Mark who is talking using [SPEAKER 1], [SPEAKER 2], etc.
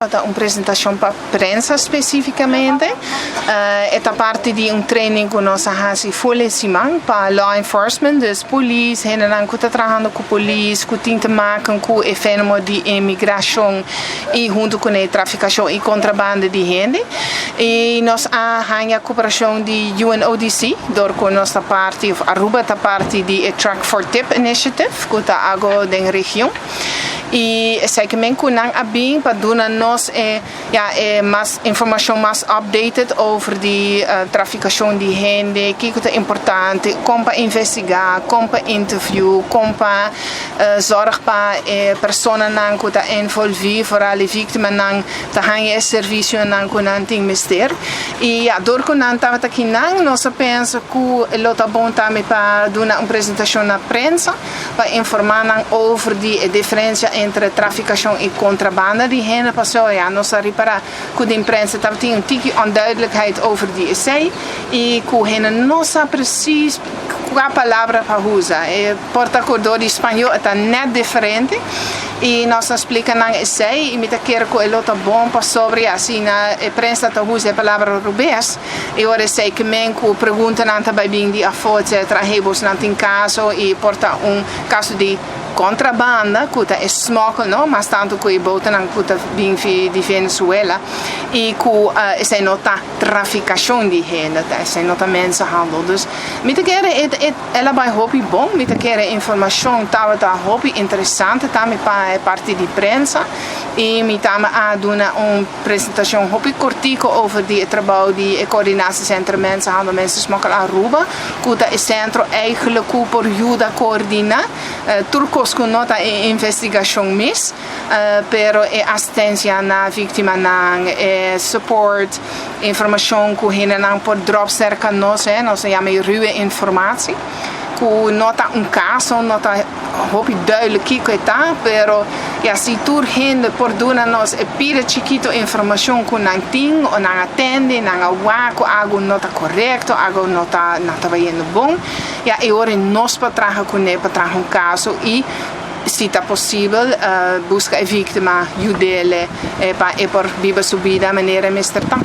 [SPEAKER 1] Ta un presentacion pa prensa specificamente. E ta parti di un training cu nos a haci full siman pa law enforcement, dus polis, hendenan cu ta trahando cu polis, cu tin te maken cu e fenomeno di inmigracion y hunto cu e traficacion y contrabando di hende. Y nos a haya cooperacion di UNODC, door cu nos ta parti, of Aruba ta parti di e Track for Tip Initiative, cu ta algo den region. Y esey men cu nan a bin pa duna nos ja, mas informacion mas updated over di traficacion di hende, kico ta importante, con pa investiga, con pa interview, con pa zorg pa personanan cu ta envolvi, vooral e victimanan ta haya servicionan cu nan tin mester. Y ja, door cu nan tabata akinan, nos a pensa cu lo ta bon tambe pa duna un presentacion na prensa, pa informa nan over di diferencia entre traficacion y contrabando di hende. Paso ja, nos a ripara cu den prensa tabatin un tiki onduidelijkheid over di esey y cu hende no sa precies cua palabra pa usa. E por ta cu door di Spaño ta net diferente. Y nos a splica nan esey y mi ta kere cu lo ta bon pasobra asina e prensa ta usa e palabra robes y ora esey ke men cu preguntanan ta bay bin di afo, etc. Hey, boso nan tin caso y por ta un caso di contrabanda, cu ta smokkel, no? Mas tanto cu e botonan cu ta bin di Venezuela y cu esey no ta traficacion di hende, esey no ta mensenhandel. Dus mi ta kere el a bay hopi bon, mi ta kere informacion tabata hopi interesante tambe pa parti di prensa y mi tambe a duna un presentacion hopi cortico over di trabou di coördinatiecentrum mensenhandel, mensensmokkel Aruba, cu ta e centro eigenlijk cu por yuda coordina tur cos cu no ta investigacion mes, pero e asistencia na victimanan, support, informacion cu hendenan por drop cerca nos, nos ta yama ruwe informatie. Cu no ta un caso, no ta hopi duidelijk kico ta, pero ja, si tur hende por duna nos e pida chikito informacion cu nan tin, of nan a tende, nan a wak cu algo no ta correcto, algo no ta bayendo bon, ja, e ora nos por traha cune, pa traha un caso y, si ta posibel, busca e victima, yud'e pa e por biba su bida manera mester ta.